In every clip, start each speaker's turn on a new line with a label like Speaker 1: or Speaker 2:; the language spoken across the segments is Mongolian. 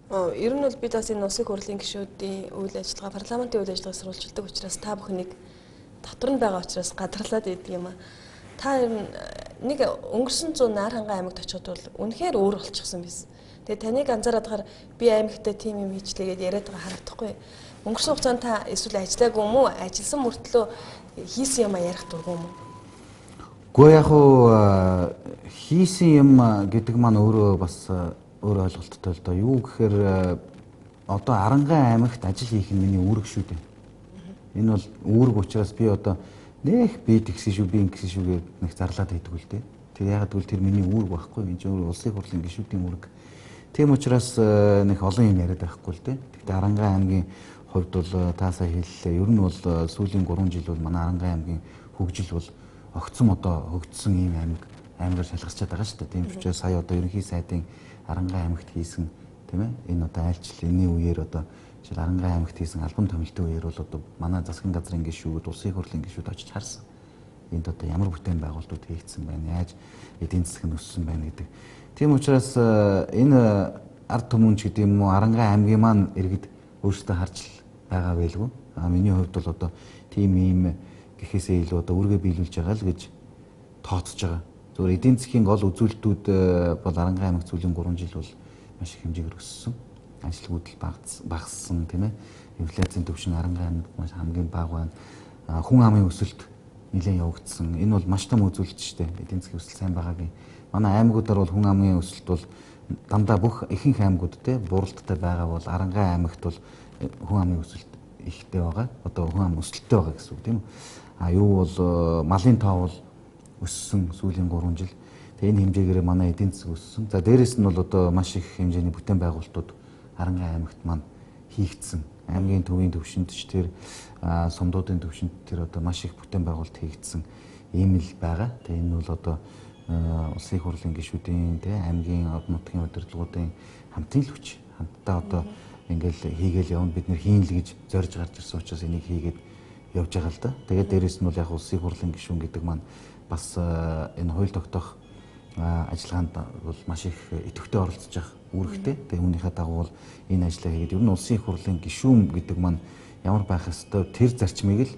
Speaker 1: Ер нь бол бид бас энэ улсын хурлын гишүүдийн үйл ажиллагаа, парламентын үйл ажиллагааг сурвалжилдаг учраас та бүхнийг дотор нь байгаа учраас гадарлаад идэг юм аа. Та ер нь нэг өнгөрсөн зуун Наахангай аймагт очиход бол үнэхээр өөр болчихсон байсан. Тэгээ таныг анзаараад хахаар би аймагтаа тийм юм хийчлээ гэдээ яриад байгаа харагдахгүй. Өнгөрсөн хугацаанд та эсвэл ажиллаагүй юм уу? Ажилласан мөртлөө хийсэн юм а ярих дургүй юм уу?
Speaker 2: Гэхдээ яг уу хийсэн юм гэдэг маань өөрөө бас өөр ойлголттой л доо. Юу гэхээр одоо Арангай аймагт ажил хийх нь миний үүрэг шүү дээ. Энэ бол үүрэг учраас би одоо нэх би тэгсэн шүү, би ингэсэн шүү гэж нэг зарлаад хийдэг л дээ. Тэр яагаад гэвэл тэр миний үүрэг байхгүй. Энэ чинь улсын хурлын гишүүдийн үүрэг. Тийм учраас нэг олон юм яриад байхгүй л дээ. Гэхдээ Арангай аймгийн хувьд бол таасаа хэллээ. Ер нь бол сүүлийн 3 жил бол манай Арангай аймгийн хөгжил бол огцом одоо хөгжсөн ийм аймгаар шалгарчаад байгаа шүү дээ. Тийм учраас сая одоо ерөнхий сайдын Арангай аймагт хийсэн, тийм ээ, энэ одоо айлчил энэний үеэр одоо жишээл Арангай аймагт хийсэн албан томилтын үеэр бол одоо манай засгийн газрын гишүүд, улсын хурлын гишүүд очиж харсан. Энд одоо ямар бүтээн байгуулалтууд хийгдсэн байна, яаж эдийн засаг нь өссөн байна гэдэг. Тийм учраас энэ ард түмэн ч гэдэг юм уу, Арангай аймгийн маань иргэд өөрсдөө харж байгаа байлгүй. А миний хувьд бол одоо тийм ийм гэхээсээ илүү одоо үүргээ биелүүлж байгаа л гэж тооцож байгаа. Зөвхөн эдийн засгийн гол үзүүлэлтүүд бол Арангай аймаг сүүлийн 3 жил бол маш их хэмжээгээр өссөн. Ажилгүйдэл багассан, тийм ээ. Инфляцийн түвшин Арангай аймагт маш хамгийн бага байна. Хүн амын өсөлт нэлээд явагдсан. Энэ бол маш том үзүүлэлт шүү дээ. Эдийн засгийн өсөлт сайн байгаагийн. Манай аймагуудаар бол хүн амын өсөлт бол дандаа бүх ихэнх аймагуд те буралттай байгаа бол Арангай аймагт бол хүн амын өсөлт ихтэй байгаа. Одоо хүн ам өсөлттэй байгаа гэсэн үг, тийм үү? А юу бол малын тоо бол өссөн сүүлийн 3 жил. Тэгээ энэ хэмжээгээр манай эдийн засаг өссөн. За дээрэс нь бол одоо маш их хэмжээний бүтээн байгуулалтууд Арангай аймагт маань хийгдсэн. Аймгийн төвийн төвшөнд ч тэр сумдуудын төвшөнд тэр одоо маш их бүтээн байгуулалт хийгдсэн ийм л байгаа. Тэгээ энэ бол одоо улсын хурлын гишүүдийн тэ аймгийн орон нутгийн удирдлагуудын хамтын л хүч. Хамтдаа одоо ингээл хийгээл явна, бид нэр хийн л гэж зорж гарч ирсэн учраас энийг хийгээд явж байгаа л да. Тэгээд дээрэс нь бол яг улсын хурлын гишүүн гэдэг маань бас энэ хууль тогтоох ажиллагаанд бол маш их идэвхтэй оролцож явах үүрэгтэй. Тэгээ үүнийхээ дагуу бол энэ ажлаа хийгээд ер нь улсын хурлын гишүүн гэдэг маань ямар байх ёстой тэр зарчмыг л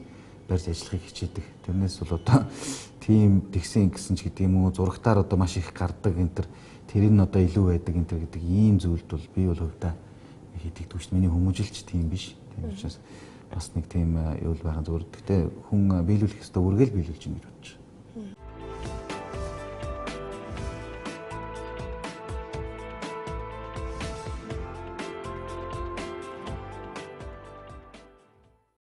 Speaker 2: барьж ажиллахыг хичээдэг. Тэрнээс бол одоо тийм тэгсэн ингэсэн ч гэдэг юм уу, зурагтаар одоо маш их гардаг энэ төр тэр нь одоо илүү байдаг энэ төр гэдэг ийм зүйлд бол би бол хувьдаа хийдэгдгүй шүү. Миний хүмүүжилч тийм биш. Тийм учраас бас нэг тийм юу л байгаа зүгээр. Гэхдээ хүн биелүүлэх ёстой үүргээл биелүүлж гин гэж бодож байна.